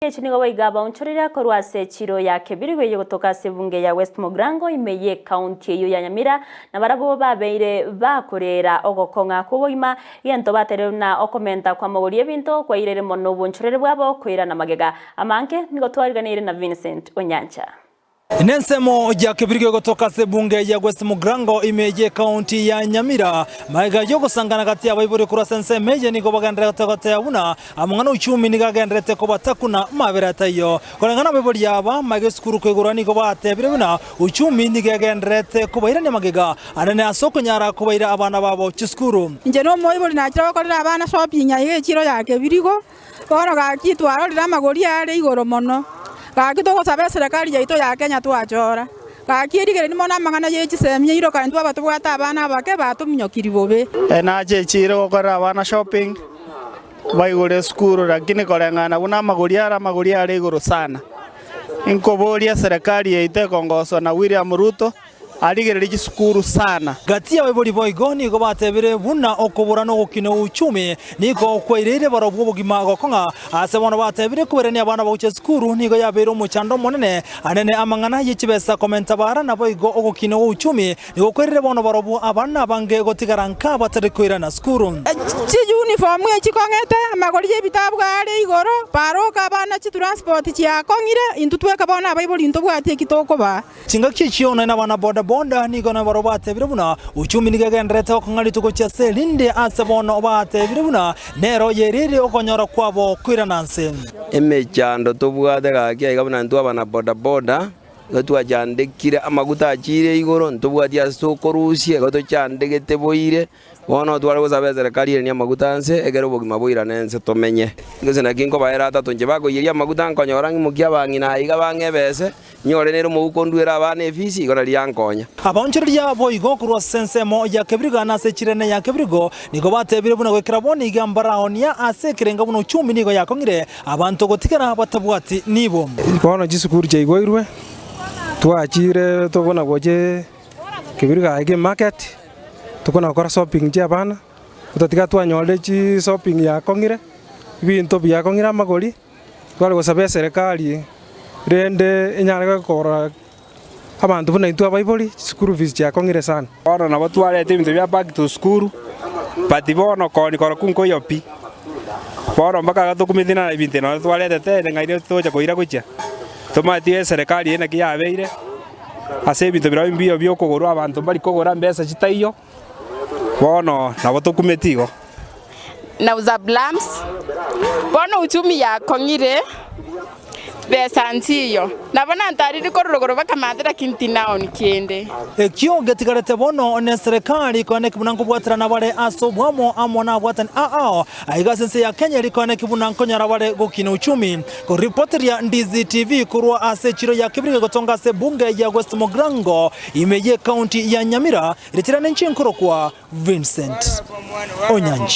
Echi nigo boigo abaonchoreria korwa ase echiro ya Kebirigo eyio gotoka ase ebunge ya West Mugirango ime y'ecounty eyio ya Nyamira, na barabwo babeire bakoreera ogokong'a kw'obogima, egento baterire buna okomenta kw'amagori y'ebinto kwairire mono obonchoreri bwabo koirana magega. Amange nigo twariganeire na Vincent Onyancha. Nensemo ya Kebirigo egotoka ase ebunge ya West Mugirango ime y'ecounty ya Nyamira. Magega y'ogosangana gati y'abaibori korwa ase ensemo eye nigo bagendererete goteba buna amang'ana ochumi nigo agendererete kobatakuna mabere ataiyo. Koreng'ana abaibori aba, magega esukuru koigorwa nigo batebire buna uchumi nigo egendererete kobairania magega anene ase okonyara kobaira abana babo chisukuru. Inche nomoibori nachire gokorera abana shopping aiga echiro ya Kebirigo. Bono gaki twarorire amagori are igoro mono, gaki togosaba eserekari yaito ya Kenya twachora. Gaki erigereria mono amang'ana ye chisemi iroka intwe aba tobwate abana abake batominyokirie bobe. Nache echiro gokorera abana shopping, baigore esukuru lakini koreng'ana buna amagori are, amagori are igoro sana. Inkoboria eserekari yaito ekongoswa na William Ruto. Arigererie chisukuru sana. Gati y'abaibori boigo nigo batebire buna okobora na ogokina uchumi nigo kwaireire barobwo obogima gokong'a. Ase bono batebire koberania abana bagochia esukuru nigo yabeire omochando omonene anene amang'ana ye chibesa komenta bara naboigo ogokina gwa uchumi nigo kwairire bono barobwo abana abange gotigara nka batari koirana sukuru. Chiyunifomu echikong'ete, amagori y'ebitabu are igoro, baroka abana chitransport chiakong'ire, intwe tweka bono abaibori ntobwati eki tokobaa. Chingaki echio nonya nabana boda boda nigo nabarabwo batebire buna uchumi nigo egendererete gokong'a rituko chiase erinde ase bono batebire buna nero yerire okonyora kwabo koirana nse. Emechando tobwate gaki aiga buna intwe abana boda boda, igo twachandekire amaguta achiire igoro ntobwati ase tokorusia igo tochandegete boire. Bono tware gosaba eserekari erenie amaguta nse, ekero obogima boirane nse tomenye. Gose naki nkobaera atato inche bakoiyeria amaguta nkonyora ng'imokie abang'ina aiga bang'e ebese, nyore nere omouko nduere abana efisi, igo nario yankonya. Abaonchoreria boigo korwa ase ensemo ya Kebirigo na ase echirene ya Kebirigo nigo batebire buna goikera bono iga mbaraonia ase ekerengo buna uchumi nigo yakong'ire abanto gotigara batabwati nibo. Bono chisukuru chiaigoirwe, twachire tobona gochia Kebirigo aye emarket. Tokona gokora shopping chia abana, otatiga twanyorire chi shopping yakong'ire, ebinto biakong'ire amagori, tware gosaba eserekari rende enyare gokora abanto buna intwe abaibori, chischool fees chiakong'ire sana. Bono nabo twareta ebinto bia back to school, but bono koni korokwa nkoiyo pi. Bono mpaka iga tokumeti na ebinto nonye twaretete ere ng'ai tocha koira gochia. Tomanyeti eserekari eye naki yabeire. Ase ebinto biria mbiyo bi'okogorwa abanto mbari kogora mbesa chitaiyo, bono nabo tokumeti igo. Nauza Blams, Bono uchumi yakong'ire, besa nchiyo. Nabo nantarire korwa rogoro bakamantera lakini tinaoni kende. Ekio getigarete bono neserekari koeneki buna nkobwaterana bare ase oboamo amo nabwatani ao Aiga ase ense ya Kenya rikoeneki buna nkonyara bare gokina uchumi. Koripoteria Ndizi TV korwa ase echiro ya Kibirige gotonga ase ebunge ya West Mugirango ime ye county ya Nyamira, ritirane inche nkorokwa Vincent Onyancha.